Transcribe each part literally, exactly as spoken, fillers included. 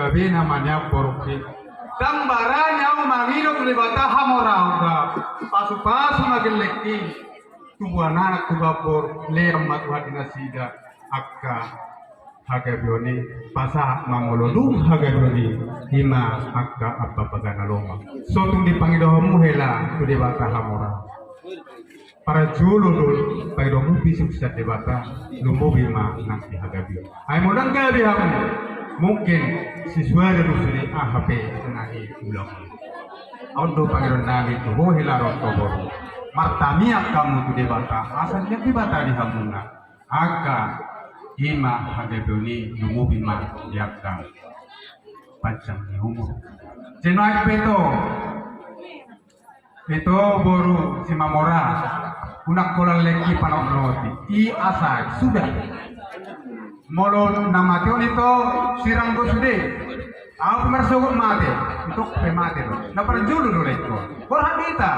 Gabe na maniap borungki. Ndang barani ahu mangido tu Debata hamoraon da. Pasupasu ma gellengki. Tubuan anak tu gambor, lean ma Tuhan di nasida angka hagabeon i, pasahat ma molo dung hagabeon i, i ma angka ampapagana loma. Sotung dipangido hamu hela tu Debata hamoraon. Parjolo do pangidomu bisuk sian Debata, lumobi ma nang di hagabeon. Ai molo ndang gabe hamu, mungkin sisuada do sude aha pe na iulang. On do pangidoan nami tu ho hela dohot tu boru. Martamiang hamu tu Debata, asa mian Debata di hamuna. Angka i ma hagabeon i, lumobi ma di angka panjang ni umur. Jeno aek pe to. Ito boru Simamora, unang holan lengki panaonaoti. I asa suda. Molo na mate on ito sirang do sude. Ahu pe marsogot mate, ito pe mate do. Na parjolo do lengki on. Borhat do hita.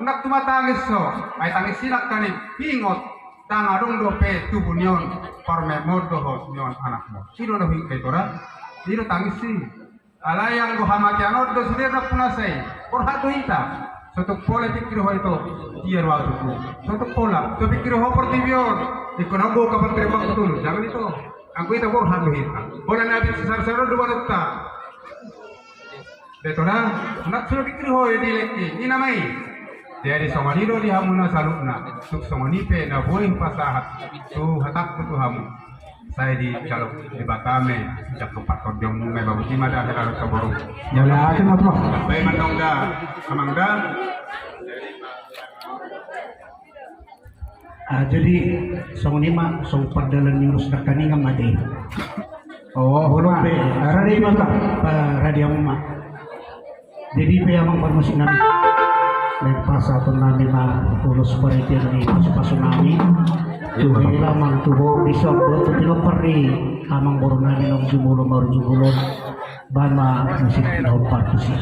Unang tumatangis ho. Ai tangis i nangkaning ingot. Ndang adong dope tubu ni on parumaenmon dohot ni on anakmon. I do na huhingka i tora. I do tangis i. Alai anggo hamatean on do sude na punasa i, borhat do hita. Sotung pola pikir ho ito, dia do ahu tutu. Sotung pola, so pikir ho portibi on, ingkon anggo kapal terbang tu tolu, jangan ito. Anggo hita borhat do hita. Bola na abis sisar-sar on do baru ta. Betul dah, nak sudah pikir ho di lengki, i nama i. Jadi songon i do di hamuna saluhutna, tung songon i pe na boi pasahat tu hatangku tu hamu. Sai dijalo Debata ma i, jalo partondionmu ma i, babuti ma da hela dohot tu boru. Jalo ate ma tuan. Baen ma antong da, amang da. Ah, jadi songon i ma, songon pardalan ni ulos nangkaningan ma di. Oh, molo pe rade ma, parade hamu ma. Jadi pe amang parmusik nami, naeng pasahaton nami ma ulos paritian ni pasupasu nami tu hela manang tu boru, di son dohot tu pinompar ni amang boru nami naung jumolo marujung ulaon. Baen ma musik na partusi.